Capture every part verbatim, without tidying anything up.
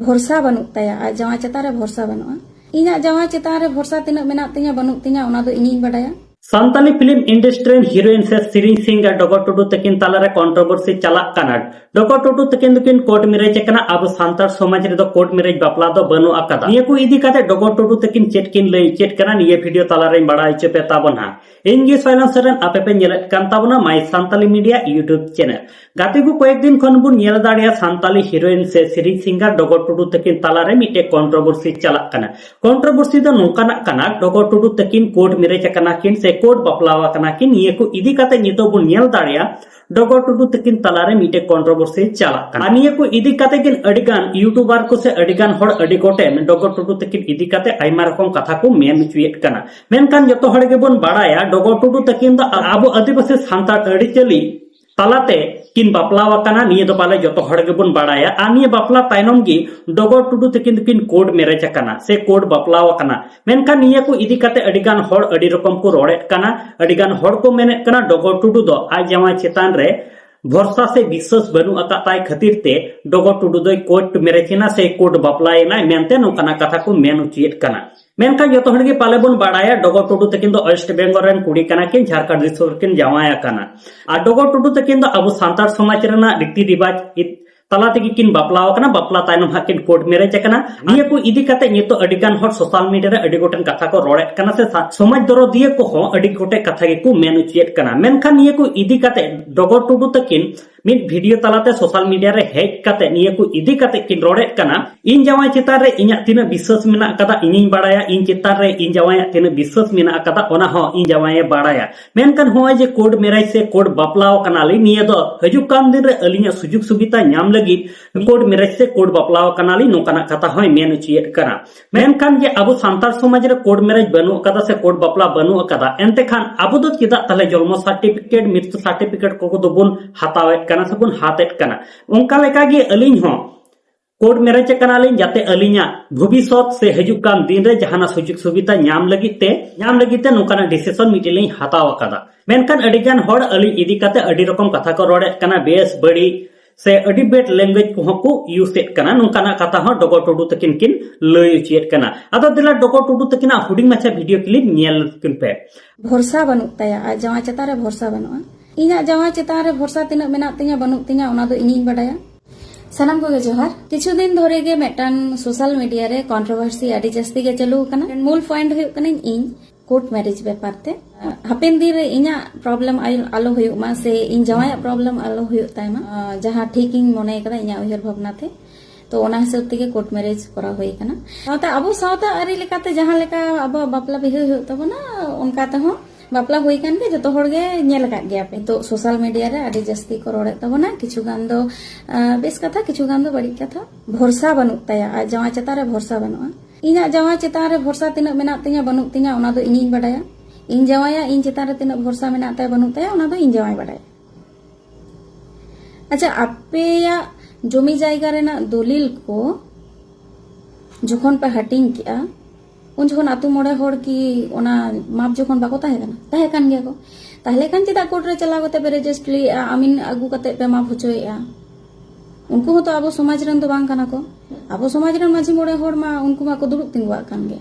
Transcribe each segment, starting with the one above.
ᱵᱷᱚᱨᱥᱟ ᱵᱟᱹᱱᱩᱜ ᱛᱟᱭᱟ, ᱟᱡ ᱡᱟᱶᱟᱭ ᱪᱮᱛᱟᱱ ᱨᱮ ᱵᱷᱚᱨᱥᱟ ᱵᱟᱹᱱᱩᱜᱼᱟ᱾ ᱤᱧᱟᱹᱜ ᱡᱟᱶᱟᱭ ᱪᱮᱛᱟᱱ ᱨᱮ ᱵᱷᱚᱨᱥᱟ ᱛᱤᱱᱟᱹᱜ ᱢᱮᱱᱟᱜ ᱛᱤᱧᱟ ᱵᱟᱹᱱᱩᱜ ᱛᱤᱧᱟ ᱚᱱᱟ ᱫᱚ ᱤᱧᱤᱧ ᱵᱟᱰᱟᱭᱟ᱾ ᱥᱟᱱᱛᱟᱞᱤ ᱯᱷᱤᱞᱢ ᱤᱱᱰᱟᱥᱴᱨᱤ ᱨᱮᱱ ᱦᱤᱨᱳᱭᱤᱱ ᱥᱮ ᱥᱮᱨᱮᱧ ᱥᱤᱝᱜᱟᱨ ᱰᱚᱜᱚᱨ ᱴᱩᱰᱩ ᱛᱟᱹᱠᱤᱱ ᱛᱟᱞᱟᱨᱮ ᱠᱚᱱᱴᱨᱳᱵᱷᱟᱨᱥᱤ ᱪᱟᱞᱟᱜ ᱠᱟᱱᱟ᱾ ᱰᱚᱜᱚᱨ ᱴᱩᱰᱩ ᱛᱟᱹᱠᱤᱱ ᱫᱚᱠᱤᱱ ᱠᱳᱨᱴ ᱢᱮᱨᱮᱡᱽ ᱟᱠᱟᱱᱟ᱾ ᱟᱵᱚ ᱥᱟᱱᱛᱟᱲ ᱥᱚᱢᱟᱡᱽ ᱨᱮᱫᱚ ᱠᱳᱨᱴ ᱢᱮᱨᱮᱡᱽ ᱵᱟᱯᱞᱟ ᱫᱚ ᱵᱟᱹᱱᱩᱜ ᱟᱠᱟᱫᱟ᱾ ᱱᱤᱭᱟᱹ ᱠᱚ ᱤᱫᱤ ᱠᱟᱛᱮ ᱰᱚᱜᱚᱨ ᱴᱩᱰᱩ ᱛᱟᱹᱠᱤᱱ ᱪᱮᱫ ᱠᱤᱱ ᱞᱟᱹᱭ ᱪᱮᱫ ᱠᱟᱱᱟ, ᱱᱤᱭᱟᱹ ᱵᱷᱤᱰᱤᱭᱳ ᱛᱟᱞᱟᱨᱮᱧ ᱵᱟᱲᱟᱭ ᱦᱚᱪᱚ ᱯᱮ ᱛᱟᱵᱚᱱᱟ᱾ ᱤᱧ ᱜᱮ ᱥᱚᱭᱞᱚᱱ ᱥᱚᱨᱮᱱ, ᱟᱯᱮ ᱯᱮ ᱧᱮᱞᱮᱫ ᱠᱟᱱ ᱛᱟᱵᱚᱱᱟ ᱢᱟᱭ ᱥᱟᱱᱛᱟᱞᱤ ᱢᱤᱰᱤᱭᱟ YouTube ᱪᱮᱱᱮᱞ᱾ ᱜᱟᱛᱮ ᱠᱚ, ᱠᱚᱭᱮᱠ ᱫᱤᱱ ᱠᱷᱚᱱ ᱵᱚᱱ ᱧᱮᱞ ᱫᱟᱲᱮᱭᱟᱜᱼᱟ ᱥᱟᱱᱛᱟᱞᱤ ᱦᱤᱨᱳᱭᱤᱱ ᱥᱮ ᱥᱮᱨᱮᱧ ᱥᱤᱝᱜᱟᱨ ᱰᱚᱜᱚᱨ ᱴᱩᱰᱩ ᱛᱟᱹᱠᱤᱱ ᱛᱟᱞᱟᱨᱮ ᱢᱤᱫᱴᱮᱡ ᱠᱚᱱᱴᱨᱳᱵᱷᱟᱨᱥᱤ ᱪᱟᱞᱟᱜ ᱠᱟᱱᱟ᱾ ᱠᱚᱱᱴᱨᱳᱵᱷᱟᱨᱥᱤ ᱫᱚ ᱱᱚᱝᱠᱟᱱᱟᱜ ᱠᱟᱱᱟ, ᱰᱚᱜᱚᱨ ᱴᱩᱰᱩ ᱛᱟᱹᱠᱤᱱ ᱠᱳᱨᱴ ᱢᱮᱨᱮᱡᱽ ᱟᱠᱟᱱᱟ ᱠᱤᱱ ᱥᱮ ᱠᱳᱨᱴ ᱵᱟᱯᱞᱟ ᱟᱠᱟᱱᱟ ᱠᱤᱱ, ᱱᱤᱭᱟᱹ ᱠᱚ ᱤᱫᱤ ᱠᱟᱛᱮ ᱱᱤᱛᱚᱜ ᱵᱚᱱ ᱧᱮᱞ ᱫᱟᱲᱮᱭᱟᱜᱼᱟ ᱰᱚᱜᱚᱨ ᱴᱩᱰᱩ ᱛᱟᱹᱠᱤᱱ ᱛᱟᱞᱟᱨᱮ ᱢᱤᱫᱴᱮᱡ ᱠᱚᱱᱴᱨᱳᱵᱷᱟᱨᱥᱤ ᱪᱟᱞᱟᱜ ᱠᱟᱱᱟ᱾ ᱟᱨ ᱱᱤᱭᱟᱹ ᱠᱚ ᱤᱫᱤ ᱠᱟᱛᱮ ᱜᱮ ᱟᱹᱰᱤ ᱜᱟᱱ ᱤᱭᱩᱴᱩᱵᱟᱨ ᱠᱚ ᱥᱮ ᱟᱹᱰᱤ ᱜᱟᱱ ᱦᱚᱲ ᱟᱹᱰᱤ ᱜᱚᱴᱮᱱ ᱰᱚᱜᱚᱨ ᱴᱩᱰᱩ ᱛᱟᱹᱠᱤᱱ ᱤᱫᱤ ᱠᱟᱛᱮ ᱟᱭᱢᱟ ᱨᱚᱠᱚᱢ ᱠᱟᱛᱷᱟ ᱠᱚ ᱢᱮᱱ ᱦᱚᱪᱚᱭᱮᱫ ᱠᱟᱱᱟ᱾ ᱢᱮᱱᱠᱷᱟᱱ ᱡᱚᱛᱚ ᱦᱚᱲ ᱜᱮᱵᱚᱱ ᱵᱟᱲᱟᱭᱟ ᱰᱚᱜᱚᱨ ᱴᱩᱰᱩ ᱛᱟᱹᱠᱤᱱ ᱫᱚ ᱟᱵᱚ ᱟᱹᱫᱤᱵᱟᱹᱥᱤ ᱥᱟᱱᱛᱟᱲ ᱟᱹᱨᱤᱪᱟᱹᱞᱤ ᱛᱟᱞᱟᱛᱮ ᱠᱤᱱ ᱵᱟᱯᱞᱟ ᱟᱠᱟᱱᱟ, ᱱᱤᱭᱟᱹ ᱫᱚ ᱯᱟᱞᱮ ᱡᱚᱛᱚ ᱦᱚᱲ ᱜᱮᱵᱚᱱ ᱵᱟᱲᱟᱭᱟ᱾ ᱟᱨ ᱱᱤᱭᱟᱹ ᱵᱟᱯᱞᱟ ᱛᱟᱭᱱᱚᱢ ᱜᱮ ᱰᱚᱜᱚᱨ ᱴᱩᱰᱩ ᱛᱟᱹᱠᱤᱱ ᱫᱚᱠᱤᱱ ᱠᱳᱨᱴ ᱢᱮᱨᱮᱡᱽ ᱟᱠᱟᱱᱟ ᱥᱮ ᱠᱳᱨᱴ ᱵᱟᱯᱞᱟ ᱟᱠᱟᱱᱟ᱾ ᱢᱮᱱᱠᱷᱟᱱ ᱱᱤᱭᱟᱹ ᱠᱚ ᱤᱫᱤ ᱠᱟᱛᱮ ᱟᱹᱰᱤ ᱜᱟᱱ ᱦᱚᱲ ᱟᱹᱰᱤ ᱨᱚᱠᱚᱢ ᱠᱚ ᱨᱚᱲᱮᱫ ᱠᱟᱱᱟ᱾ ᱟᱹᱰᱤ ᱜᱟᱱ ᱦᱚᱲ ᱠᱚ ᱢᱮᱱᱮᱫ ᱠᱟᱱᱟ ᱰᱚᱜᱚᱨ ᱴᱩᱰᱩ ᱫᱚ ᱟᱡ ᱡᱟᱶᱟᱭ ᱪᱮᱛᱟᱱ ᱨᱮ ᱵᱷᱚᱨᱥᱟ ᱥᱮ ᱵᱤᱥᱥᱟᱹᱥ ᱵᱟᱹᱱᱩᱜ ᱟᱠᱟᱫ ᱛᱟᱭ ᱠᱷᱟᱹᱛᱤᱨ ᱛᱮ ᱰᱚᱜᱚᱨ ᱴᱩᱰᱩ ᱫᱚᱭ ᱠᱳᱨᱴ ᱢᱮᱨᱮᱡᱽ ᱮᱱᱟ ᱥᱮ ᱠᱳᱨᱴ ᱵᱟᱯᱞᱟᱭᱮᱱᱟᱭ ᱢᱮᱱᱛᱮ ᱱᱚᱝᱠᱟᱱᱟᱜ ᱠᱟᱛᱷᱟ ᱠᱚ ᱢᱮᱱ ᱦᱚᱪᱚᱭᱮᱫ ᱠᱟᱱᱟ᱾ ᱢᱮᱱᱠᱷᱟᱱ ᱡᱚᱛᱚ ᱦᱚᱲ ᱜᱮ ᱯᱟᱞᱮ ᱵᱚᱱ ᱵᱟᱲᱟᱭᱟ ᱰᱚᱜᱚᱨ ᱴᱩᱰᱩ ᱛᱟᱹᱠᱤᱱ ᱫᱚ ᱳᱭᱮᱥᱴ ᱵᱮᱝᱜᱚᱞ ᱨᱮᱱ ᱠᱩᱲᱤ ᱠᱟᱱᱟ ᱠᱤᱱ, ᱡᱷᱟᱲᱠᱷᱚᱸᱰ ᱫᱤᱥᱚᱢ ᱨᱮᱠᱤᱱ ᱡᱟᱶᱟᱭ ᱟᱠᱟᱱᱟ᱾ ᱟᱨ ᱰᱚᱜᱚᱨ ᱴᱩᱰᱩ ᱛᱟᱹᱠᱤᱱ ᱫᱚ ᱟᱵᱚ ᱥᱟᱱᱛᱟᱲ ᱥᱚᱢᱟᱡᱽ ᱨᱮᱱᱟᱜ ᱨᱤᱛᱤ ᱨᱤᱵᱟᱡᱽ ᱤᱫ- ᱛᱟᱞᱟ ᱛᱮᱜᱮ ᱠᱤᱱ ᱵᱟᱯᱞᱟ ᱟᱠᱟᱱᱟ᱾ ᱵᱟᱯᱞᱟ ᱛᱟᱭᱱᱚᱢ ᱦᱟᱸᱜ ᱠᱤᱱ ᱠᱳᱨᱴ ᱢᱮᱨᱮᱡᱽ ᱟᱠᱟᱱᱟ᱾ ᱱᱤᱭᱟᱹ ᱠᱚ ᱤᱫᱤ ᱠᱟᱛᱮ ᱱᱤᱛᱚᱜ ᱟᱹᱰᱤ ᱜᱟᱱ ᱦᱚᱲ ᱥᱳᱥᱟᱞ ᱢᱤᱰᱤᱭᱟ ᱨᱮ ᱟᱹᱰᱤ ᱜᱚᱴᱮᱱ ᱠᱟᱛᱷᱟ ᱠᱚ ᱨᱚᱲᱮᱫ ᱠᱟᱱᱟ ᱥᱮ ᱥᱟ- ᱥᱚᱢᱟᱡᱽ ᱫᱚᱨᱚᱫᱤᱭᱟᱹ ᱠᱚᱦᱚᱸ ᱟᱹᱰᱤ ᱜᱚᱴᱮᱡ ᱠᱟᱛᱷᱟ ᱜᱮᱠᱚ ᱢᱮᱱ ᱦᱚᱪᱚᱭᱮᱫ ᱠᱟᱱᱟ᱾ ᱢᱮᱱᱠᱷᱟᱱ ᱱᱤᱭᱟᱹ ᱠᱚ ᱤᱫᱤ ᱠᱟᱛᱮ ᱰᱚᱜᱚᱨ ᱴᱩᱰᱩ ᱛᱟᱹᱠᱤᱱ ᱢᱤᱫ ᱵᱷᱤᱰᱤᱭᱳ ᱛᱟᱞᱟᱛᱮ ᱥᱳᱥᱟᱞ ᱢᱤᱰᱤᱭᱟ ᱨᱮ ᱦᱮᱡ ᱠᱟᱛᱮ ᱱᱤᱭᱟᱹ ᱠᱚ ᱤᱫᱤ ᱠᱟᱛᱮ ᱠᱤᱱ ᱨᱚᱲᱮᱫ ᱠᱟᱱᱟ, ᱤᱧ ᱡᱟᱶᱟᱭ ᱪᱮᱛᱟᱱ ᱨᱮ ᱤᱧᱟᱹᱜ ᱛᱤᱱᱟᱹᱜ ᱵᱤᱥᱥᱟᱹᱥ ᱢᱮᱱᱟᱜ ᱟᱠᱟᱫᱟ ᱤᱧᱤᱧ ᱵᱟᱲᱟᱭᱟ, ᱤᱧ ᱪᱮᱛᱟᱱ ᱨᱮ ᱤᱧ ᱡᱟᱶᱟᱭᱟᱜ ᱛᱤᱱᱟᱹᱜ ᱵᱤᱥᱥᱟᱹᱥ ᱢᱮᱱᱟᱜ ᱟᱠᱟᱫᱟ ᱚᱱᱟ ᱦᱚᱸ ᱤᱧ ᱡᱟᱶᱟᱭᱮ ᱵᱟᱲᱟᱭᱟ᱾ ᱢᱮᱱᱠᱷᱟᱱ ᱱᱚᱜᱼᱚᱭ ᱡᱮ ᱠᱳᱨᱴ ᱢᱮᱨᱮᱡᱽ ᱥᱮ ᱠᱳᱨᱴ ᱵᱟᱯᱞᱟ ᱟᱠᱟᱱᱟᱞᱤᱧ, ᱱᱤᱭᱟᱹ ᱫᱚ ᱦᱤᱡᱩᱜ ᱠᱟᱱ ᱫᱤᱱ ᱨᱮ ᱟᱹᱞᱤᱧᱟᱜ ᱥᱩᱡᱳᱜᱽ ᱥᱩᱵᱤᱫᱷᱟ ᱧᱟᱢ ᱞᱟᱹᱜᱤᱫ ᱠᱳᱨᱴ ᱢᱮᱨᱮᱡᱽ ᱥᱮ ᱠᱳᱨᱴ ᱵᱟᱯᱞᱟ ᱟᱠᱟᱱᱟᱞᱤᱧ, ᱱᱚᱝᱠᱟᱱᱟᱜ ᱠᱟᱛᱷᱟ ᱦᱚᱸᱭ ᱢᱮᱱ ᱦᱚᱪᱚᱭᱮᱫ ᱠᱟᱱᱟ᱾ ᱢᱮᱱᱠᱷᱟᱱ ᱡᱮ ᱟᱵᱚ ᱥᱟᱱᱛᱟᱲ ᱥᱚᱢᱟᱡᱽ ᱨᱮ ᱠᱳᱨᱴ ᱢᱮᱨᱮᱡᱽ ᱵᱟᱹᱱᱩᱜ ᱟᱠᱟᱫᱟ ᱥᱮ ᱠᱳᱨᱴ ᱵᱟᱯᱞᱟ ᱵᱟᱹᱱᱩᱜ ᱟᱠᱟᱫᱟ, ᱮᱱᱛᱮ ᱠᱷᱟᱱ ᱟᱵᱚ ᱫᱚ ᱪᱮᱫᱟᱜ ᱛᱟᱦᱞᱮ ᱡᱚᱱᱢᱚ ᱥᱟᱨᱴᱤᱯᱷᱤᱠᱮᱴ, ᱢᱨᱤᱛᱩ ᱥᱟᱨᱴᱤᱯᱷᱤᱠᱮᱴ ᱠᱚ ᱫᱚᱵᱚᱱ ᱦᱟᱛᱟᱣᱮᱫ ᱠᱟᱱᱟ ᱥᱮᱵᱚᱱ ᱦᱟᱛᱮᱫ ᱠᱟᱱᱟ? ᱚᱱᱠᱟ ᱞᱮᱠᱟᱜᱮ ᱟᱹᱞᱤᱧ ᱦᱚᱸ ᱠᱳᱨᱴ ᱢᱮᱨᱮᱡᱽ ᱟᱠᱟᱱᱟᱞᱤᱧ, ᱡᱟᱛᱮ ᱟᱹᱞᱤᱧᱟᱜ ᱵᱷᱚᱵᱤᱥᱥᱚᱛ ᱥᱮ ᱦᱤᱡᱩᱜ ᱠᱟᱱ ᱫᱤᱱ ᱨᱮ ᱡᱟᱦᱟᱱᱟᱜ ᱥᱩᱡᱳᱜᱽ ᱥᱩᱵᱤᱫᱷᱟ ᱧᱟᱢ ᱞᱟᱹᱜᱤᱫ ᱛᱮ, ᱧᱟᱢ ᱞᱟᱹᱜᱤᱫ ᱛᱮ ᱱᱚᱝᱠᱟᱱᱟᱜ ᱰᱤᱥᱤᱥᱚᱱ ᱢᱤᱫᱴᱮᱱ ᱞᱤᱧ ᱦᱟᱛᱟᱣ ᱟᱠᱟᱫᱟ᱾ ᱢᱮᱱᱠᱷᱟᱱ ᱟᱹᱰᱤ ᱜᱟᱱ ᱦᱚᱲ ᱟᱹᱞᱤᱧ ᱤᱫᱤ ᱠᱟᱛᱮ ᱟᱹᱰᱤ ᱨᱚᱠᱚᱢ ᱠᱟᱛᱷᱟ ᱠᱚ ᱨᱚᱲᱮᱫ ᱠᱟᱱᱟ, ᱵᱮᱥ ᱵᱟᱹᱲᱤᱡ, ᱥᱮ ᱟᱹᱰᱤ bad language ᱠᱚᱦᱚᱸ ᱠᱚ use ᱮᱫ ᱠᱟᱱᱟ, ᱱᱚᱝᱠᱟᱱᱟᱜ ᱠᱟᱛᱷᱟ ᱦᱚᱸ ᱰᱚᱜᱚᱨ ᱴᱩᱰᱩ ᱛᱟᱹᱠᱤᱱ ᱠᱤᱱ ᱞᱟᱹᱭ ᱦᱚᱪᱚᱭᱮᱫ ᱠᱟᱱᱟ᱾ ᱟᱫᱚ ᱫᱮᱞᱟ ᱰᱚᱜᱚᱨ ᱴᱩᱰᱩ ᱛᱟᱹᱠᱤᱱᱟᱜ ᱦᱩᱰᱤᱧ ᱢᱟᱪᱷᱟ video clip ᱧᱮᱞ ᱠᱤᱱ ᱯᱮ᱾ ᱵᱷᱚᱨᱥᱟ ᱵᱟᱹᱱᱩᱜ ᱛᱟᱭᱟ, ᱟᱡ ᱡᱟᱶᱟᱭ ᱪᱮᱛᱟᱱ ᱨᱮ ᱵᱷᱚᱨᱥᱟ ᱵᱟᱹᱱᱩᱜᱼᱟ᱾ ᱤᱧᱟᱹᱜ ᱡᱟᱶᱟᱭ ᱪᱮᱛᱟᱱ ᱨᱮ ᱵᱷᱚᱨᱥᱟ ᱛᱤᱱᱟᱹᱜ ᱢᱮᱱᱟᱜ ᱛᱤᱧᱟ ᱵᱟᱹᱱᱩᱜ ᱛᱤᱧᱟ ᱚᱱᱟ ᱫᱚ ᱤᱧᱤᱧ ᱵᱟᱰᱟᱭᱟ᱾ ᱥᱟᱱᱟᱢ ᱠᱚᱜᱮ ᱡᱚᱦᱟᱨ᱾ ᱠᱤᱪᱷᱩ ᱫᱤᱱ ᱫᱷᱚᱨᱮ ᱜᱮ ᱢᱤᱫᱴᱟᱝ social media ᱨᱮ controversy ᱟᱹᱰᱤ ᱡᱟᱹᱥᱛᱤ ᱜᱮ ᱪᱟᱹᱞᱩ ᱟᱠᱟᱱᱟ᱾ ᱢᱩᱞ point ᱦᱩᱭᱩᱜ ᱠᱟᱱᱟᱧ ᱤᱧ court marriage ᱵᱮᱯᱟᱨ ᱛᱮ᱾ ᱦᱟᱯᱮᱱ ᱫᱤᱱ ᱨᱮ ᱤᱧᱟᱹᱜ problem ᱟᱭ-, ᱟᱞᱚ ᱦᱩᱭᱩᱜ ᱢᱟ ᱥᱮ ᱤᱧ ᱡᱟᱶᱟᱭᱟᱜ problem ᱟᱞᱚ ᱦᱩᱭᱩᱜ ᱛᱟᱭ ᱢᱟ, ᱟᱸ, ᱡᱟᱦᱟᱸ ᱴᱷᱤᱠ ᱤᱧ ᱢᱚᱱᱮ ᱠᱟᱫᱟ ᱤᱧᱟᱹᱜ ᱩᱭᱦᱟᱹᱨ ᱵᱷᱟᱵᱽᱱᱟ ᱛᱮ᱾ ᱛᱚ ᱚᱱᱟ ᱦᱤᱥᱟᱹᱵ ᱛᱮᱜᱮ court marriage ᱠᱚᱨᱟᱣ ᱦᱩᱭ ᱟᱠᱟᱱᱟ᱾ ᱥᱟᱶᱛᱮ ᱟᱵᱚ ᱥᱟᱶᱛᱟ ᱟᱹᱨᱤ ᱞᱮᱠᱟᱛᱮ ᱡᱟᱦᱟᱸ ᱞᱮᱠᱟ ᱟᱵᱚᱣᱟᱜ ᱵᱟᱯᱞᱟ ᱵᱤᱦᱟᱹ ᱦᱩᱭᱩᱜ ᱛᱟᱵᱚᱱᱟ, ᱚᱱᱠᱟ ᱛᱮᱦᱚᱸ ᱵᱟᱯᱞᱟ ᱦᱩᱭ ᱠᱟᱱ ᱜᱮ, ᱡᱚᱛᱚ ᱦᱚᱲ ᱜᱮ ᱧᱮᱞ ᱟᱠᱟᱫ ᱜᱮᱭᱟ ᱯᱮ᱾ ᱛᱚ social media ᱨᱮ ᱟᱹᱰᱤ ᱡᱟᱹᱥᱛᱤ ᱠᱚ ᱨᱚᱲᱮᱫ ᱛᱟᱵᱚᱱᱟ, ᱠᱤᱪᱷᱩ ᱜᱟᱱ ᱫᱚ, ᱟᱸ, ᱵᱮᱥ ᱠᱟᱛᱷᱟ, ᱠᱤᱪᱷᱩ ᱜᱟᱱ ᱫᱚ ᱵᱟᱹᱲᱤᱡ ᱠᱟᱛᱷᱟ᱾ ᱵᱷᱚᱨᱥᱟ ᱵᱟᱹᱱᱩᱜ ᱛᱟᱭᱟ, ᱟᱡ ᱡᱟᱶᱟᱭ ᱪᱮᱛᱟᱱ ᱨᱮ ᱵᱷᱚᱨᱥᱟ ᱵᱟᱹᱱᱩᱜᱼᱟ᱾ ᱤᱧᱟᱹᱜ ᱡᱟᱶᱟᱭ ᱪᱮᱛᱟᱱ ᱨᱮ ᱵᱷᱚᱨᱥᱟ ᱛᱤᱱᱟᱹᱜ ᱢᱮᱱᱟᱜ ᱛᱤᱧᱟ ᱵᱟᱹᱱᱩᱜ ᱛᱤᱧᱟ ᱚᱱᱟ ᱫᱚ ᱤᱧᱤᱧ ᱵᱟᱰᱟᱭᱟ᱾ ᱤᱧ ᱡᱟᱶᱟᱭᱟᱜ ᱤᱧ ᱪᱮᱛᱟᱱ ᱨᱮ ᱛᱤᱱᱟᱹᱜ ᱵᱷᱚᱨᱥᱟ ᱢᱮᱱᱟᱜ ᱛᱟᱭᱟ ᱵᱟᱹᱱᱩᱜ ᱛᱟᱭᱟ ᱚᱱᱟ ᱫᱚ ᱤᱧ ᱡᱟᱶᱟᱭ ᱵᱟᱰᱟᱭᱟ᱾ ᱟᱪᱪᱷᱟ, ᱟᱯᱮᱭᱟᱜ ᱡᱚᱢᱤ ᱡᱟᱭᱜᱟ ᱨᱮᱱᱟᱜ ᱫᱚᱞᱤᱞ ᱠᱚ ᱡᱚᱠᱷᱚᱱ ᱯᱮ ᱦᱟᱹᱴᱤᱧ ᱠᱮᱜᱼᱟ, ᱩᱱ ᱡᱚᱠᱷᱚᱱ ᱟᱛᱳ ᱢᱚᱬᱮ ᱦᱚᱲ ᱠᱤ ᱚᱱᱟ ᱢᱟᱯ ᱡᱚᱠᱷᱚᱱ ᱵᱟᱠᱚ ᱛᱟᱦᱮᱸ ᱠᱟᱱᱟ? ᱛᱟᱦᱮᱸ ᱠᱟᱱ ᱜᱮᱭᱟ ᱠᱚ᱾ ᱛᱟᱦᱞᱮ ᱠᱷᱟᱱ ᱪᱮᱫᱟᱜ court ᱨᱮ ᱪᱟᱞᱟᱣ ᱠᱟᱛᱮ ᱯᱮ ᱨᱮᱡᱤᱥᱴᱨᱤᱭᱮᱜᱼᱟ, ᱟᱢᱤᱱ ᱟᱹᱜᱩ ᱠᱟᱛᱮ ᱯᱮ ᱢᱟᱯ ᱦᱚᱪᱚᱭᱮᱜᱼᱟ? ᱩᱱᱠᱩ ᱦᱚᱸᱛᱚ ᱟᱵᱚ ᱥᱚᱢᱟᱡᱽ ᱨᱮᱱ ᱫᱚ ᱵᱟᱝ ᱠᱟᱱᱟ ᱠᱚ᱾ ᱟᱵᱚ ᱥᱚᱢᱟᱡᱽ ᱨᱮᱱ ᱢᱟᱹᱡᱷᱤ ᱢᱚᱬᱮ ᱦᱚᱲ ᱢᱟ ᱩᱱᱠᱩ ᱢᱟᱠᱚ ᱫᱩᱲᱩᱵ ᱛᱤᱸᱜᱩᱣᱟᱜ ᱠᱟᱱ ᱜᱮ᱾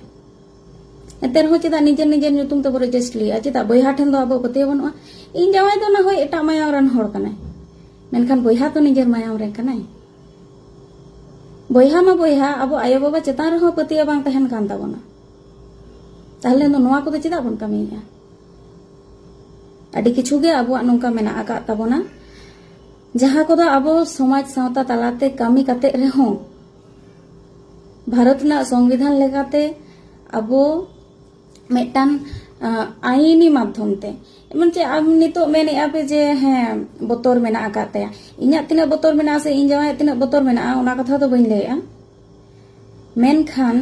ᱮᱱᱛᱮ ᱨᱮᱦᱚᱸ ᱪᱮᱫᱟᱜ ᱱᱤᱡᱮᱨ ᱱᱤᱡᱮᱨ ᱧᱩᱛᱩᱢ ᱛᱮᱵᱚ ᱨᱮᱡᱤᱥᱴᱨᱤᱭᱮᱜᱼᱟ? ᱪᱮᱫᱟᱜ ᱵᱚᱭᱦᱟ ᱴᱷᱮᱱ ᱫᱚ ᱟᱵᱚ ᱯᱟᱹᱛᱭᱟᱹᱣ ᱵᱟᱹᱱᱩᱜᱼᱟ? ᱤᱧ ᱡᱟᱶᱟᱭ ᱫᱚ ᱚᱱᱟ ᱦᱳᱭ ᱮᱴᱟᱜ ᱢᱟᱭᱟᱢ ᱨᱮᱱ ᱦᱚᱲ ᱠᱟᱱᱟᱭ, ᱢᱮᱱᱠᱷᱟᱱ ᱵᱚᱭᱦᱟ ᱛᱚ ᱱᱤᱡᱮᱨ ᱢᱟᱭᱟᱢ ᱨᱮᱱ ᱠᱟᱱᱟᱭ᱾ ᱵᱚᱭᱦᱟ ᱢᱟ ᱵᱚᱭᱦᱟ, ᱟᱵᱚ ᱟᱭᱳᱼᱵᱟᱵᱟ ᱪᱮᱛᱟᱱ ᱨᱮᱦᱚᱸ ᱯᱟᱹᱛᱭᱟᱹᱣ ᱵᱟᱝ ᱛᱟᱦᱮᱱ ᱠᱟᱱ ᱛᱟᱵᱚᱱᱟ᱾ ᱛᱟᱦᱞᱮ ᱫᱚ ᱱᱚᱣᱟ ᱠᱚᱫᱚ ᱪᱮᱫᱟᱜ ᱵᱚᱱ ᱠᱟᱹᱢᱤᱭᱮᱜᱼᱟ? ᱟᱹᱰᱤ ᱠᱤᱪᱷᱩ ᱜᱮ ᱟᱵᱚᱣᱟᱜ ᱱᱚᱝᱠᱟ ᱢᱮᱱᱟᱜ ᱟᱠᱟᱫ ᱛᱟᱵᱚᱱᱟ, ᱡᱟᱦᱟᱸ ᱠᱚᱫᱚ ᱟᱵᱚ ᱥᱚᱢᱟᱡᱽ ᱥᱟᱶᱛᱟ ᱛᱟᱞᱟᱛᱮ ᱠᱟᱹᱢᱤ ᱠᱟᱛᱮ ᱨᱮᱦᱚᱸ, ᱵᱷᱟᱨᱚᱛ ᱨᱮᱱᱟᱜ ᱥᱚᱝᱵᱤᱫᱷᱟᱱ ᱞᱮᱠᱟᱛᱮ ᱟᱵᱚ ᱢᱤᱫᱴᱟᱝ, ᱟᱸ, ᱟᱭᱤᱱᱤ ᱢᱟᱫᱽᱫᱷᱚᱢ ᱛᱮ, ᱮᱢᱚᱱ ᱪᱮᱫ ᱟᱢ ᱱᱤᱛᱚᱜ ᱢᱮᱱᱮᱜᱼᱟ ᱯᱮ ᱡᱮ ᱦᱮᱸ, ᱵᱚᱛᱚᱨ ᱢᱮᱱᱟᱜ ᱟᱠᱟᱫ ᱛᱟᱭᱟ᱾ ᱤᱧᱟᱹᱜ ᱛᱤᱱᱟᱹᱜ ᱵᱚᱛᱚᱨ ᱢᱮᱱᱟᱜᱼᱟ ᱥᱮ ᱤᱧ ᱡᱟᱶᱟᱭᱟᱜ ᱛᱤᱱᱟᱹᱜ ᱵᱚᱛᱚᱨ ᱢᱮᱱᱟᱜᱼᱟ, ᱚᱱᱟ ᱠᱟᱛᱷᱟ ᱫᱚ ᱵᱟᱹᱧ ᱞᱟᱹᱭᱮᱜᱼᱟ᱾ ᱢᱮᱱᱠᱷᱟᱱ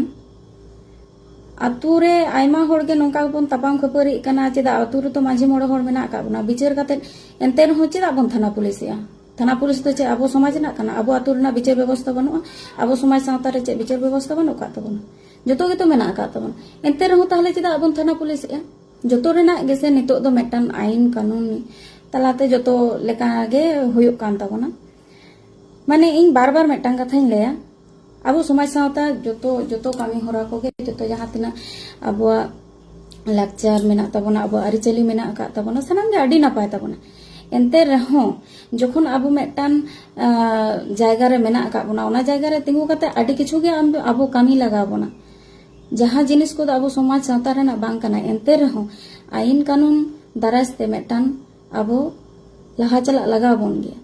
ᱟᱛᱳ ᱨᱮ ᱟᱭᱢᱟ ᱦᱚᱲ ᱜᱮ ᱱᱚᱝᱠᱟ ᱜᱮᱵᱚᱱ ᱛᱟᱯᱟᱢ ᱠᱷᱟᱹᱯᱟᱹᱨᱤᱜ ᱠᱟᱱᱟ᱾ ᱪᱮᱫᱟᱜ? ᱟᱛᱳ ᱨᱮᱛᱚ ᱢᱟᱹᱡᱷᱤ ᱢᱚᱬᱮ ᱦᱚᱲ ᱢᱮᱱᱟᱜ ᱟᱠᱟᱫ ᱵᱚᱱᱟ, ᱵᱤᱪᱟᱹᱨ ᱠᱟᱛᱮ ᱮᱱᱛᱮ ᱨᱮᱦᱚᱸ ᱪᱮᱫᱟᱜ ᱵᱚᱱ ᱛᱷᱟᱱᱟ ᱯᱩᱞᱤᱥᱮᱜᱼᱟ? ᱛᱷᱟᱱᱟ ᱯᱩᱞᱤᱥ ᱫᱚ ᱪᱮᱫ ᱟᱵᱚ ᱥᱚᱢᱟᱡᱽ ᱨᱮᱱᱟᱜ ᱠᱟᱱᱟ? ᱟᱵᱚ ᱟᱛᱳ ᱨᱮᱱᱟᱜ ᱵᱤᱪᱟᱹᱨ ᱵᱮᱵᱚᱥᱛᱷᱟ ᱵᱟᱹᱱᱩᱜᱼᱟ? ᱟᱵᱚ ᱥᱚᱢᱟᱡᱽ ᱥᱟᱶᱛᱟ ᱨᱮ ᱪᱮᱫ ᱵᱤᱪᱟᱹᱨ ᱵᱮᱵᱚᱥᱛᱷᱟ ᱵᱟᱹᱱᱩᱜ ᱟᱠᱟᱫ ᱛᱟᱵᱚᱱᱟ? ᱡᱚᱛᱚ ᱜᱮᱛᱚ ᱢᱮᱱᱟᱜ ᱟᱠᱟᱫ ᱛᱟᱵᱚᱱᱟ᱾ ᱮᱱᱛᱮ ᱨᱮᱦᱚᱸ ᱛᱟᱦᱞᱮ ᱪᱮᱫᱟᱜ ᱵᱚᱱ ᱛᱷᱟᱱᱟ ᱯᱩᱞᱤᱥᱮᱜᱼᱟ? ᱡᱚᱛᱚ ᱨᱮᱱᱟᱜ ᱜᱮᱥᱮ ᱱᱤᱛᱚᱜ ᱫᱚ ᱢᱤᱫᱴᱟᱝ ᱟᱭᱤᱱ ᱠᱟᱹᱱᱩᱱ ᱛᱟᱞᱟᱛᱮ ᱡᱚᱛᱚ ᱞᱮᱠᱟ ᱜᱮ ᱦᱩᱭᱩᱜ ᱠᱟᱱ ᱛᱟᱵᱚᱱᱟ᱾ ᱢᱟᱱᱮ ᱤᱧ ᱵᱟᱨ ᱵᱟᱨ ᱢᱤᱫᱴᱟᱝ ᱠᱟᱛᱷᱟᱧ ᱞᱟᱹᱭᱟ, ᱟᱵᱚ ᱥᱚᱢᱟᱡᱽ ᱥᱟᱶᱛᱟ ᱡᱚᱛᱚ ᱡᱚᱛᱚ ᱠᱟᱹᱢᱤ ᱦᱚᱨᱟ ᱠᱚᱜᱮ, ᱡᱚᱛᱚ ᱡᱟᱦᱟᱸ ᱛᱤᱱᱟᱹᱜ ᱟᱵᱚᱣᱟᱜ ᱞᱟᱠᱪᱟᱨ ᱢᱮᱱᱟᱜ ᱛᱟᱵᱚᱱᱟ, ᱟᱵᱚᱣᱟᱜ ᱟᱹᱨᱤᱪᱟᱹᱞᱤ ᱢᱮᱱᱟᱜ ᱟᱠᱟᱫ ᱛᱟᱵᱚᱱᱟ, ᱥᱟᱱᱟᱢ ᱜᱮ ᱟᱹᱰᱤ ᱱᱟᱯᱟᱭ ᱛᱟᱵᱚᱱᱟ᱾ ᱮᱱᱛᱮ ᱨᱮᱦᱚᱸ ᱡᱚᱠᱷᱚᱱ ᱟᱵᱚ ᱢᱤᱫᱴᱟᱝ ᱟᱸ, ᱡᱟᱭᱜᱟ ᱨᱮ ᱢᱮᱱᱟᱜ ᱟᱠᱟᱫ ᱵᱚᱱᱟ, ᱚᱱᱟ ᱡᱟᱭᱜᱟ ᱨᱮ ᱛᱤᱸᱜᱩ ᱠᱟᱛᱮ ᱟᱹᱰᱤ ᱠᱤᱪᱷᱩ ᱜᱮ ᱟᱢ- ᱟᱵᱚ ᱠᱟᱹᱢᱤ ᱞᱟᱜᱟᱣ ᱵᱚᱱᱟ᱾ ᱡᱟᱦᱟᱸ ᱡᱤᱱᱤᱥ ᱠᱚᱫᱚ ᱟᱵᱚ ᱥᱚᱢᱟᱡᱽ ᱥᱟᱶᱛᱟ ᱨᱮᱱᱟᱜ ᱵᱟᱝ ᱠᱟᱱᱟ, ᱮᱱᱛᱮ ᱨᱮᱦᱚᱸ ᱟᱹᱭᱤᱱ ᱠᱟᱹᱱᱩᱱ ᱫᱟᱨᱟᱭ ᱛᱮ ᱢᱤᱫᱴᱟᱝ ᱟᱵᱚ ᱞᱟᱦᱟ ᱪᱟᱞᱟᱜ ᱞᱟᱜᱟᱣ ᱵᱚᱱ ᱜᱮᱭᱟ᱾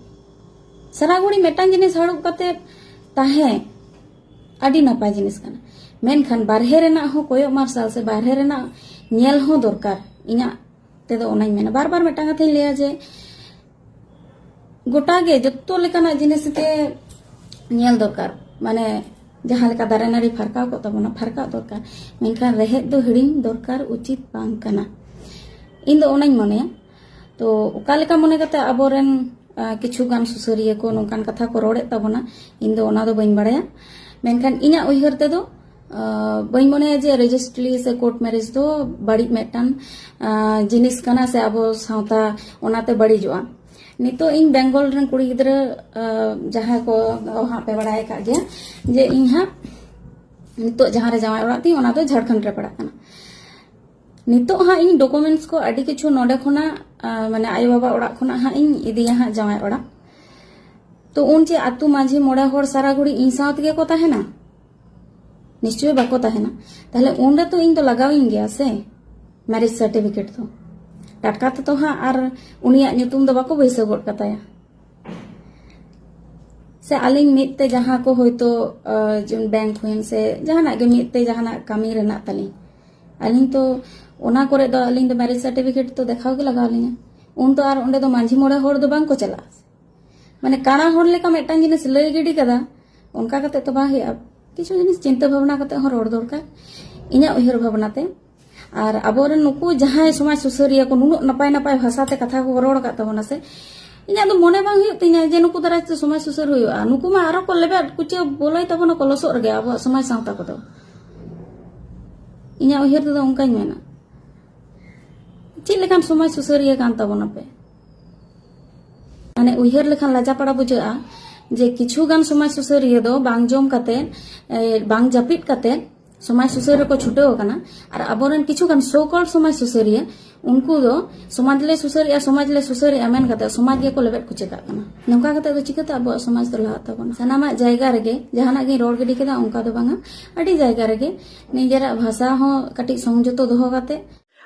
ᱥᱟᱨᱟ ᱜᱷᱩᱲᱤ ᱢᱤᱫᱴᱟᱝ ᱡᱤᱱᱤᱥ ᱦᱟᱹᱨᱩᱵ ᱠᱟᱛᱮ ᱛᱟᱦᱮᱸ ᱟᱹᱰᱤ ᱱᱟᱯᱟᱭ ᱡᱤᱱᱤᱥ ᱠᱟᱱᱟ, ᱢᱮᱱᱠᱷᱟᱱ ᱵᱟᱨᱦᱮ ᱨᱮᱱᱟᱜ ᱦᱚᱸ ᱠᱚᱭᱚᱜ ᱢᱟᱨᱥᱟᱞ ᱥᱮ ᱵᱟᱨᱦᱮ ᱨᱮᱱᱟᱜ ᱧᱮᱞ ᱦᱚᱸ ᱫᱚᱨᱠᱟᱨ᱾ ᱤᱧᱟᱹᱜ ᱛᱮᱫᱚ ᱚᱱᱟᱧ ᱢᱮᱱᱟ, ᱵᱟᱨ ᱵᱟᱨ ᱢᱤᱫᱴᱟᱝ ᱠᱟᱛᱷᱟᱧ ᱞᱟᱹᱭᱟ ᱡᱮ ᱜᱚᱴᱟ ᱜᱮ ᱡᱚᱛᱚ ᱞᱮᱠᱟᱱᱟᱜ ᱡᱤᱱᱤᱥ ᱜᱮ ᱧᱮᱞ ᱫᱚᱨᱠᱟᱨ᱾ ᱢᱟᱱᱮ ᱡᱟᱦᱟᱸ ᱞᱮᱠᱟ ᱫᱟᱨᱮ ᱱᱟᱹᱲᱤ ᱯᱷᱟᱨᱠᱟᱣ ᱠᱚᱜ ᱛᱟᱵᱚᱱᱟ, ᱯᱷᱟᱨᱠᱟᱣ ᱫᱚᱨᱠᱟᱨ, ᱢᱮᱱᱠᱷᱟᱱ ᱨᱮᱦᱮᱫ ᱫᱚ ᱦᱤᱲᱤᱧ ᱫᱚᱨᱠᱟᱨ ᱩᱪᱤᱛ ᱵᱟᱝ ᱠᱟᱱᱟ, ᱤᱧ ᱫᱚ ᱚᱱᱟᱧ ᱢᱚᱱᱮᱭᱟ᱾ ᱛᱚ ᱚᱠᱟ ᱞᱮᱠᱟ ᱢᱚᱱᱮ ᱠᱟᱛᱮ ᱟᱵᱚᱨᱮᱱ ᱟᱸ, ᱠᱤᱪᱷᱩ ᱜᱟᱱ ᱥᱩᱥᱟᱹᱨᱤᱭᱟᱹ ᱠᱚ ᱱᱚᱝᱠᱟᱱ ᱠᱟᱛᱷᱟ ᱠᱚ ᱨᱚᱲᱮᱫ ᱛᱟᱵᱚᱱᱟ, ᱤᱧ ᱫᱚ ᱚᱱᱟ ᱫᱚ ᱵᱟᱹᱧ ᱵᱟᱲᱟᱭᱟ᱾ ᱢᱮᱱᱠᱷᱟᱱ ᱤᱧᱟᱹᱜ ᱩᱭᱦᱟᱹᱨ ᱛᱮᱫᱚ ᱟᱸ, ᱵᱟᱹᱧ ᱢᱚᱱᱮᱭᱟ ᱡᱮ ᱨᱮᱡᱤᱥᱴᱨᱤ ᱥᱮ ᱠᱳᱨᱴ ᱢᱮᱨᱮᱡᱽ ᱫᱚ ᱵᱟᱹᱲᱤᱡ ᱢᱤᱫᱴᱟᱝ ᱟᱸ, ᱡᱤᱱᱤᱥ ᱠᱟᱱᱟ ᱥᱮ ᱟᱵᱚ ᱥᱟᱶᱛᱟ ᱚᱱᱟᱛᱮ ᱵᱟᱹᱲᱤᱡᱚᱜᱼᱟ᱾ ᱱᱤᱛᱚᱜ ᱤᱧ ᱵᱮᱝᱜᱚᱞ ᱨᱮᱱ ᱠᱩᱲᱤ ᱜᱤᱫᱽᱨᱟᱹ ᱟᱸ, ᱡᱟᱦᱟᱸᱭ ᱠᱚ ᱦᱟᱸᱜ ᱯᱮ ᱵᱟᱲᱟᱭ ᱟᱠᱟᱫ ᱜᱮᱭᱟ ᱡᱮ ᱤᱧ ᱦᱟᱸᱜ ᱱᱤᱛᱚᱜ ᱡᱟᱦᱟᱸ ᱨᱮ ᱡᱟᱶᱟᱭ ᱚᱲᱟᱜ ᱛᱤᱧ, ᱚᱱᱟ ᱫᱚ ᱡᱷᱟᱲᱠᱷᱚᱸᱰ ᱨᱮ ᱯᱟᱲᱟᱜ ᱠᱟᱱᱟ᱾ ᱱᱤᱛᱚᱜ ᱦᱟᱸᱜ ᱤᱧ ᱰᱚᱠᱩᱢᱮᱱᱴᱥ ᱠᱚ ᱟᱹᱰᱤ ᱠᱤᱪᱷᱩ ᱱᱚᱰᱮ ᱠᱷᱚᱱᱟᱜ ᱟᱸ, ᱢᱟᱱᱮ ᱟᱭᱳ ᱵᱟᱵᱟ ᱚᱲᱟᱜ ᱠᱷᱚᱱᱟᱜ ᱦᱟᱸᱜ ᱤᱧ ᱤᱫᱤᱭᱟ ᱦᱟᱸᱜ ᱡᱟᱶᱟᱭ ᱚᱲᱟᱜ᱾ ᱛᱚ ᱩᱱ ᱪᱮᱫ ᱟᱹᱛᱩ ᱢᱟᱹᱡᱷᱤ ᱢᱚᱬᱮ ᱦᱚᱲ ᱥᱟᱨᱟ ᱜᱷᱩᱲᱤ ᱤᱧ ᱥᱟᱶ ᱛᱮᱜᱮ ᱠᱚ ᱛᱟᱦᱮᱱᱟ? ᱱᱤᱥᱪᱚᱭ ᱵᱟᱠᱚ ᱛᱟᱦᱮᱱᱟ᱾ ᱛᱟᱦᱞᱮ ᱩᱱ ᱨᱮᱛᱚ ᱤᱧ ᱫᱚ ᱞᱟᱜᱟᱣᱤᱧ ᱜᱮᱭᱟ ᱥᱮ ᱢᱮᱨᱮᱡᱽ ᱥᱟᱨᱴᱤᱯᱷᱤᱠᱮᱴ ᱫᱚ᱾ ᱴᱟᱴᱠᱟ ᱛᱮᱛᱚ ᱦᱟᱸᱜ ᱟᱨ ᱩᱱᱤᱭᱟᱜ ᱧᱩᱛᱩᱢ ᱫᱚ ᱵᱟᱠᱚ ᱵᱟᱹᱭᱥᱟᱹᱣ ᱜᱚᱫ ᱠᱟᱛᱟᱭᱟ᱾ ᱥᱮ ᱟᱹᱞᱤᱧ ᱢᱤᱫ ᱛᱮ ᱡᱟᱦᱟᱸ ᱠᱚ ᱦᱳᱭᱛᱳ ᱟᱸ, ᱡᱮᱢᱚᱱ ᱵᱮᱝᱠ ᱦᱩᱭᱮᱱ ᱥᱮ ᱡᱟᱦᱟᱱᱟᱜ ᱜᱮ ᱢᱤᱫ ᱛᱮ ᱡᱟᱦᱟᱱᱟᱜ ᱠᱟᱹᱢᱤ ᱨᱮᱱᱟᱜ ᱛᱟᱹᱞᱤᱧ, ᱟᱹᱞᱤᱧ ᱛᱚ ᱚᱱᱟ ᱠᱚᱨᱮ ᱫᱚ ᱟᱹᱞᱤᱧ ᱫᱚ ᱢᱮᱨᱮᱡᱽ ᱥᱟᱨᱴᱤᱯᱷᱤᱠᱮᱴ ᱛᱚ ᱫᱮᱠᱷᱟᱣ ᱜᱮ ᱞᱟᱜᱟᱣ ᱞᱤᱧᱟ᱾ ᱩᱱ ᱫᱚ ᱟᱨ ᱚᱸᱰᱮ ᱫᱚ ᱢᱟᱹᱡᱷᱤ ᱢᱚᱬᱮ ᱦᱚᱲ ᱫᱚ ᱵᱟᱝ ᱠᱚ ᱪᱟᱞᱟᱜᱼᱟ᱾ ᱢᱟᱱᱮ ᱠᱟᱬᱟ ᱦᱚᱲ ᱞᱮᱠᱟ ᱢᱤᱫᱴᱟᱝ ᱡᱤᱱᱤᱥ ᱞᱟᱹᱭ ᱜᱤᱰᱤ ᱠᱟᱫᱟ, ᱚᱱᱠᱟ ᱠᱟᱛᱮ ᱛᱚ ᱵᱟᱝ ᱦᱩᱭᱩᱜᱼᱟ᱾ ᱠᱤᱪᱷᱩ ᱡᱤᱱᱤᱥ ᱪᱤᱱᱛᱟᱹ ᱵᱷᱟᱵᱽᱱᱟ ᱠᱟᱛᱮ ᱦᱚᱸ ᱨᱚᱲ ᱫᱚᱨᱠᱟᱨ, ᱤᱧᱟᱹᱜ ᱩᱭᱦᱟᱹᱨ ᱵᱷᱟᱵᱽᱱᱟ ᱛᱮ᱾ ᱟᱨ ᱟᱵᱚᱨᱮᱱ ᱱᱩᱠᱩ ᱡᱟᱦᱟᱸᱭ ᱥᱚᱢᱟᱡᱽ ᱥᱩᱥᱟᱹᱨᱤᱭᱟᱹ ᱠᱚ ᱱᱩᱱᱟᱹᱜ ᱱᱟᱯᱟᱭ ᱱᱟᱯᱟᱭ ᱵᱷᱟᱥᱟ ᱛᱮ ᱠᱟᱛᱷᱟ ᱠᱚ ᱨᱚᱲ ᱟᱠᱟᱫ ᱛᱟᱵᱚᱱᱟ ᱥᱮ, ᱤᱧᱟᱹᱜ ᱫᱚ ᱢᱚᱱᱮ ᱵᱟᱝ ᱦᱩᱭᱩᱜ ᱛᱤᱧᱟᱹ ᱡᱮ ᱱᱩᱠᱩ ᱫᱟᱨᱟᱭ ᱛᱮ ᱥᱚᱢᱟᱡᱽ ᱥᱩᱥᱟᱹᱨ ᱦᱩᱭᱩᱜᱼᱟ᱾ ᱱᱩᱠᱩ ᱢᱟ ᱟᱨᱚ ᱠᱚ ᱞᱮᱵᱮᱫ ᱠᱩᱪᱟᱹ ᱵᱚᱞᱚᱭ ᱛᱟᱵᱚᱱᱟ ᱠᱚ ᱞᱚᱥᱚᱫ ᱨᱮᱜᱮ ᱟᱵᱚᱣᱟᱜ ᱥᱚᱢᱟᱡᱽ ᱥᱟᱶᱛᱟ ᱠᱚᱫᱚ᱾ ᱤᱧᱟᱹᱜ ᱩᱭᱦᱟᱹᱨ ᱛᱮᱫᱚ ᱚᱱᱠᱟᱧ ᱢᱮᱱᱟ᱾ ᱪᱮᱫ ᱞᱮᱠᱟᱱ ᱥᱚᱢᱟᱡᱽ ᱥᱩᱥᱟᱹᱨᱤᱭᱟᱹ ᱠᱟᱱ ᱛᱟᱵᱚᱱᱟᱯᱮ? ᱢᱟᱱᱮ ᱩᱭᱦᱟᱹᱨ ᱞᱮᱠᱷᱟᱱ ᱞᱟᱡᱟᱯᱟᱲᱟ ᱵᱩᱡᱷᱟᱹᱜᱼᱟ᱾ ᱡᱮ ᱠᱤᱪᱷᱩ ᱜᱟᱱ ᱥᱚᱢᱟᱡᱽ ᱥᱩᱥᱟᱹᱨᱤᱭᱟᱹ ᱫᱚ ᱵᱟᱝ ᱡᱚᱢ ᱠᱟᱛᱮ, ᱮ, ᱵᱟᱝ ᱡᱟᱹᱯᱤᱫ ᱠᱟᱛᱮ ᱥᱚᱢᱟᱡᱽ ᱥᱩᱥᱟᱹᱨ ᱨᱮᱠᱚ ᱪᱷᱩᱴᱟᱹᱣ ᱟᱠᱟᱱᱟ᱾ ᱟᱨ ᱟᱵᱚᱨᱮᱱ ᱠᱤᱪᱷᱩ ᱜᱟᱱ so called ᱥᱚᱢᱟᱡᱽ ᱥᱩᱥᱟᱹᱨᱤᱭᱟᱹ, ᱩᱱᱠᱩ ᱫᱚ ᱥᱚᱢᱟᱡᱽ ᱞᱮ ᱥᱩᱥᱟᱹᱨᱮᱜᱼᱟ, ᱥᱚᱢᱟᱡᱽ ᱞᱮ ᱥᱩᱥᱟᱹᱨᱮᱜᱼᱟ ᱢᱮᱱ ᱠᱟᱛᱮ ᱥᱚᱢᱟᱡᱽ ᱜᱮᱠᱚ ᱞᱮᱵᱮᱫ ᱠᱩᱪᱟᱹ ᱠᱟᱜ ᱠᱟᱱᱟ᱾ ᱱᱚᱝᱠᱟ ᱠᱟᱛᱮ ᱫᱚ ᱪᱤᱠᱟᱹᱛᱮ ᱟᱵᱚᱣᱟᱜ ᱥᱚᱢᱟᱡᱽ ᱫᱚ ᱞᱟᱦᱟᱜ ᱛᱟᱵᱚᱱᱟ? ᱥᱟᱱᱟᱢᱟᱜ ᱡᱟᱭᱜᱟ ᱨᱮᱜᱮ, ᱡᱟᱦᱟᱱᱟᱜ ᱜᱤᱧ ᱨᱚᱲ ᱜᱤᱰᱤ ᱠᱮᱫᱟ ᱚᱱᱠᱟ ᱫᱚ ᱵᱟᱝᱟ, ᱟᱹᱰᱤ ᱡᱟᱭᱜᱟ ᱨᱮᱜᱮ ᱱᱤᱡᱮᱨᱟᱜ ᱵᱷᱟᱥᱟ ᱦᱚᱸ ᱠᱟᱹᱴᱤᱡ ᱥᱚᱝᱡᱚᱛᱚ ᱫᱚᱦᱚ ᱠᱟᱛᱮ᱾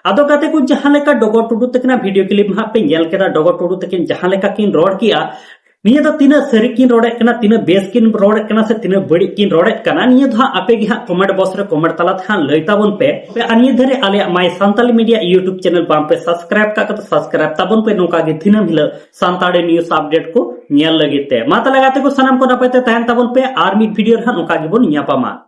ᱟᱫᱚ ᱜᱟᱛᱮ ᱠᱚ, ᱡᱟᱦᱟᱸ ᱞᱮᱠᱟ ᱰᱚᱜᱚᱨ ᱴᱩᱰᱩ ᱛᱟᱹᱠᱤᱱᱟᱜ video clip ᱦᱟᱸᱜ ᱯᱮ ᱧᱮᱞ ᱠᱮᱫᱟ, ᱰᱚᱜᱚᱨ ᱴᱩᱰᱩ ᱛᱟᱹᱠᱤᱱ ᱡᱟᱦᱟᱸ ᱞᱮᱠᱟ ᱠᱤᱱ ᱨᱚᱲ ᱠᱮᱜᱼᱟ, ᱱᱤᱭᱟᱹ ᱫᱚ ᱛᱤᱱᱟᱹᱜ ᱥᱟᱹᱨᱤ ᱠᱤᱱ ᱨᱚᱲᱮᱫ ᱠᱟᱱᱟ, ᱛᱤᱱᱟᱹᱜ ᱵᱮᱥ ᱠᱤᱱ ᱨᱚᱲᱮᱫ ᱠᱟᱱᱟ ᱥᱮ ᱛᱤᱱᱟᱹᱜ ᱵᱟᱹᱲᱤᱡ ᱠᱤᱱ ᱨᱚᱲᱮᱫ ᱠᱟᱱᱟ, ᱱᱤᱭᱟᱹ ᱫᱚ ᱦᱟᱸᱜ ᱟᱯᱮ ᱜᱮ ᱦᱟᱸᱜ comment box ᱨᱮ comment ᱛᱟᱞᱟ ᱛᱮ ᱦᱟᱸᱜ ᱞᱟᱹᱭ ᱛᱟᱵᱚᱱ ᱯᱮ᱾ ᱟᱨ ᱱᱤᱭᱟᱹ ᱫᱷᱟᱹᱨᱤᱡ ᱟᱞᱮᱭᱟᱜ My Santali Media YouTube channel ᱵᱟᱝ ᱯᱮ subscribe ᱠᱟᱜ ᱠᱟᱛᱮ subscribe ᱛᱟᱵᱚᱱ ᱯᱮ, ᱱᱚᱝᱠᱟ ᱜᱮ ᱫᱤᱱᱟᱹᱢ ᱦᱤᱞᱳᱜ ᱥᱟᱱᱛᱟᱲᱤ news update ᱠᱚ ᱧᱮᱞ ᱞᱟᱹᱜᱤᱫ ᱛᱮ᱾ ᱢᱟ ᱛᱟᱦᱞᱮ ᱜᱟᱛᱮ ᱠᱚ, ᱥᱟᱱᱟᱢ ᱠᱚ ᱱᱟᱯᱟᱭ ᱛᱮ ᱛᱟᱦᱮᱱ ᱛᱟᱵᱚᱱ ᱯᱮ, ᱟᱨ ᱢᱤᱫ video ᱨᱮ ᱦᱟᱸᱜ ᱱᱚᱝᱠᱟ ᱜᱮᱵᱚᱱ ᱧᱟᱯᱟᱢᱟ᱾